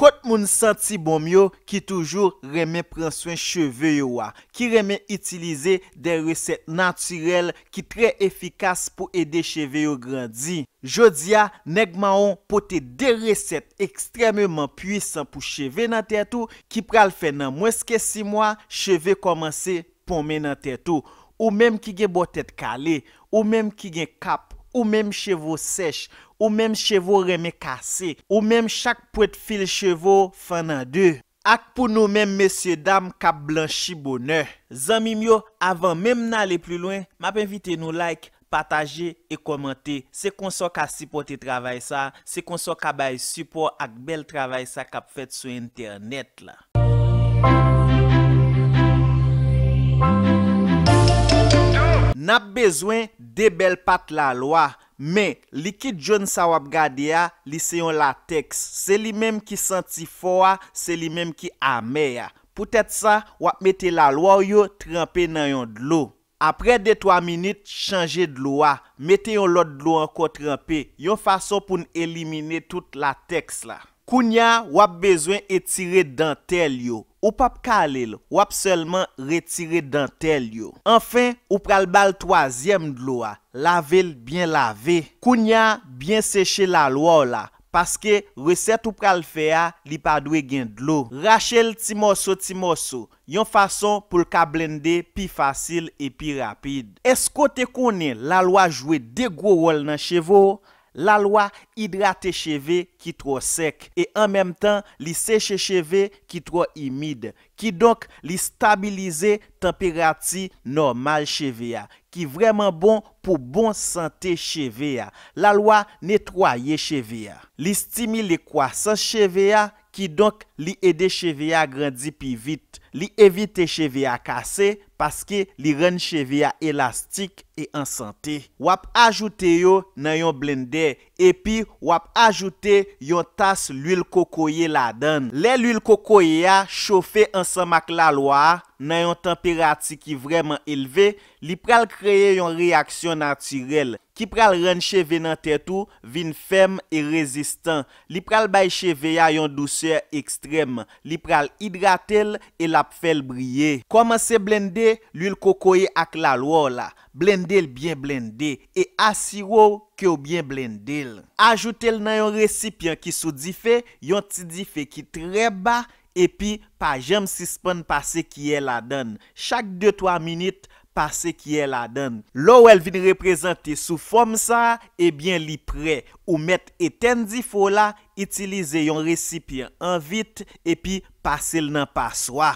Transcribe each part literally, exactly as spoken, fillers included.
Kot moun santi bonm yo ki toujou renmen pran swen cheve yo a, ki renmen itilize de resèt natirèl ki trè efikas pou ede cheve yo grandi. Jodi a, Nèg Mawon pote de resèt ekstrèmeman pwisan pou cheve nan tèt ou ki pral fè nan mwens ke sis mwa, cheve kòmanse ponmen nan tèt ou. Ou menm ki gen bò tèt kale, ou menm ki gen kap, ou menm cheve w sèch, ou menm cheve w renmen kase, ou menm chak pwent fil cheve w fann an de. Ak pou nou menm mesye dam k ap blanchi bonè. Zanmi m yo, avan menm n ale pli lwen, m ap envite nou like, pataje e kòmante. Se konsa w ka sipòte travay sa, se konsa w ka bay sipò ak bèl travay sa k ap fèt sou entènèt la. N ap bezwen de bèl pat lalwa, men likid jòn sa w ap gade a, li se yon latèks. Se li menm ki santi fò a, se li menm ki amè a. Poutèt sa, w ap mete lalwa w yo tranpe nan yon dlo. Apre de twa minit, chanje dlo a. Mete yon lòt dlo ankò tranpe, yon fason pou n elimine tout latèks la. Kounye a, w ap bezwen etire dantèl yo. Ou p ap kale l, w ap sèlman retire dantèl yo. Anfen, ou pral ba l twazyèm dlo a. Lave l byen lave. Kounye a, byen seche lalwa w la, paske resèt ou pral fè a, li pa dwe gen dlo. Rache l ti mòso ti mòso, yon fason pou l ka blende pi fasil e pi rapid. Èske w te konnen lalwa jwe de gwo wòl nan cheve w? Lalwa idrate cheve ki twò sèk e an menm tan li seche cheve ki twò imid. Kidonk, li stabilize tanperati nòmal cheve a, ki vrèman bon pou bon sante cheve a. Lalwa netwaye cheve a. Li stimile kwasans cheve a, kidonk li ede cheve a grandi pi vit. Li evite cheve a kase, paske li rann cheve a elastik e an sante. W ap ajoute yo nan yon blendè, epi w ap ajoute yon tas lwil kokoye ladan l. Lè lwil kokoye a chofe ansanm ak lalwa a nan yon tanperati ki vrèman elve, li pral kreye yon reyaksyon natirèl ki pral rann cheve nan tèt ou vin fèm e rezistan. Li pral bay cheve a yon dousè ekstrèm. Li pral idrate l e l ap fè l briye. Kòmanse blende lwil kokoye ak lalwa w la. Blende l byen blende e asire w ke w byen blende l. Ajoute l nan yon resipyan ki sou dife, yon ti dife ki trè ba, epi pa janm sispann pase kiyè ladan l. Chak de twa minit, pase kiyè ladan l. Lè w wè l vin reprezante sou fòm sa a, ebyen li prè. Ou mèt etèn dife w la, itilize yon resipyan an vit, epi pase l nan paswa.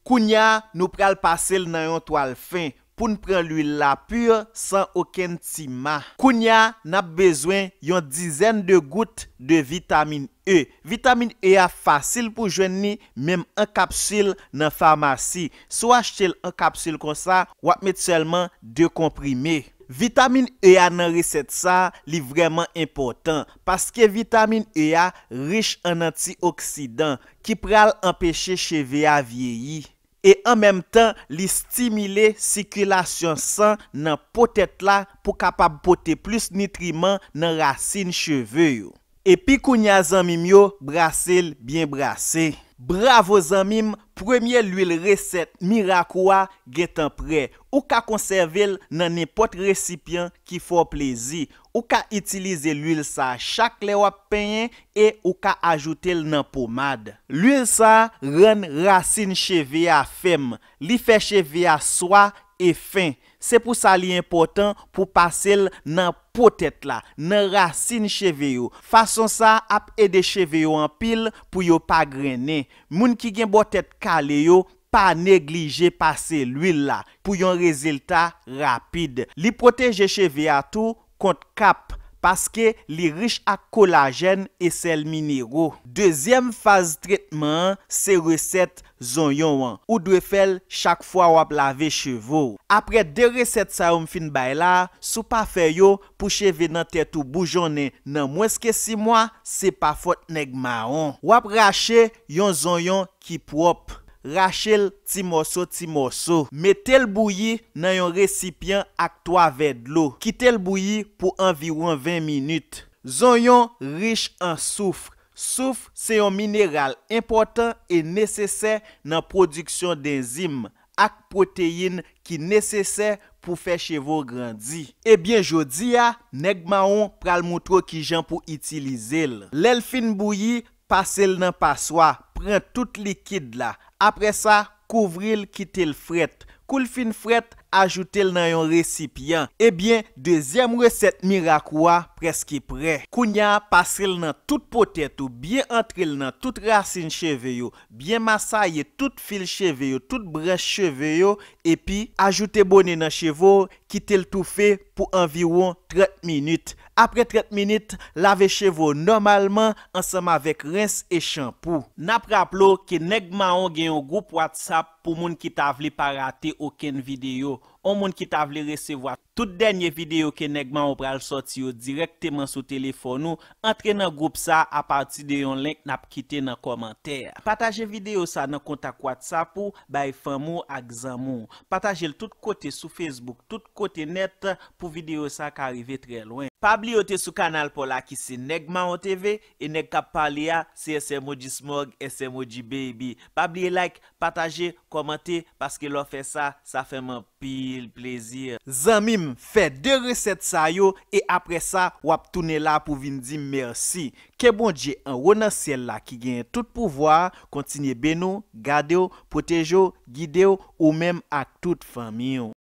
Kounye a, nou pral pase l nan yon twal fen pou n pran lwil la pi san okenn ti ma. Kounye a, n ap bezwen yon dizèn de gout de vitamin E. Vitamin E a fasil pou jwenn li, menm an kapsil nan famasi. Si w achte l an kapsil konsa, w ap met sèlman de konprime. Vitamin E a nan resèt sa a, li vrèman enpòtan, paske vitamin E a rich an antioksidan ki pral anpeche cheve a vyeyi. E an menm tan, li stimile sikilasyon san nan po tèt la pou kapab pote plis nitriman nan rasin cheve yo. Epi kounye a, zanmi m yo, brase l byen brase. Bravo zanmi m, premye lwil resèt mirak ou a gentan prè. Ou ka konsève l nan nenpòt resipyan ki fè w plezi. Ou ka itilize lwil sa a chak lè w ap penyen e ou ka ajoute l nan pomad. Lwil sa a rann rasin cheve a fèm, li fè cheve a swa e fen. Se pou sa li enpòtan pou pase l nan po tèt la, nan rasin cheve yo. Fason sa a ap ede cheve yo anpil pou yo pa grennen. Moun ki gen bò tèt kale yo, pa neglije pase lwil la pou yon rezilta rapid. Li pwoteje cheve a tou kont kap, paske li rich ak kolajèn e sèl minero. Dezyèm faz tretman an se resèt zonyon an. Ou dwe fè l chak fwa w ap lave cheve w. Apre de resèt sa yo m fin bay la a, si w pa fè yo pou cheve nan tèt ou boujonnen nan mwens ke sis mwa, se pa fòt nèg mawon. W ap rache yon zonyon ki pwòp. Rache l ti mòso ti mòso. Mete l bouyi nan yon resipyan ak twa vè dlo. Kite l bouyi pou anviwon ven minit. Zonyon rich an souf. Souf se yon mineral enpòtan e nesesè nan pwodiksyon denzim ak pwoteyin ki nesesè pou fè cheve w grandi. Ebyen, jodi a, Nèg Mawon pral moutre w kijan pou itilize l. Lè l fin bouyi, pase l nan paswa, pran tout likid la. Apre sa, kouvri l, kite l frèt. Kou l fin frèt, ajoute l nan yon resipyan. Ebyen, dezyèm resèt mirak ou a prèske prè. Kounye a, pase l nan tout po tèt ou, byen antre l nan tout rasin cheve yo, byen masaye tout fil cheve yo, tout branch cheve yo, epi ajoute bone nan cheve w, kite l toufe pou anviwon trant minit. Apre trant minit, lave cheve w nòmalman ansanm avèk rens e chanpou. N ap raple w ke Nèg Mawon gen yon gwoup WhatsApp pou moun ki ta vle pa rate okenn videyo. Yon moun ki ta vle resevwa tout dènye videyo ke Nèg Mawon pral sòti yo dirèkteman sou telefòn ou, antre nan gwoup sa a pati de yon link n ap kite nan kòmantè a. Pataje videyo sa nan kontak WhatsApp ou, bay fanmi w ak zanmi w. Pataje l tout kote sou Facebook, tout kote nèt pou videyo sa ka rive trè lwen. Pa bliye w te sou kanal pa w la ki se Nèg Mawon T V, e nèg k ap pale a se S M O G Smog, S M O G Baby. Pa bliye like, pataje, kòmante, paske lè w fè sa, sa fè m anpil plezi. Zanmi m, fè de resèt sa yo, e apre sa, w ap tounen la pou vin di m mèsi. Ke Bondye anwo nan syèl la ki genyen tout pouvwa a kontinye beni w, gade w, pwoteje w, gide w, ou menm ak tout fanmi w.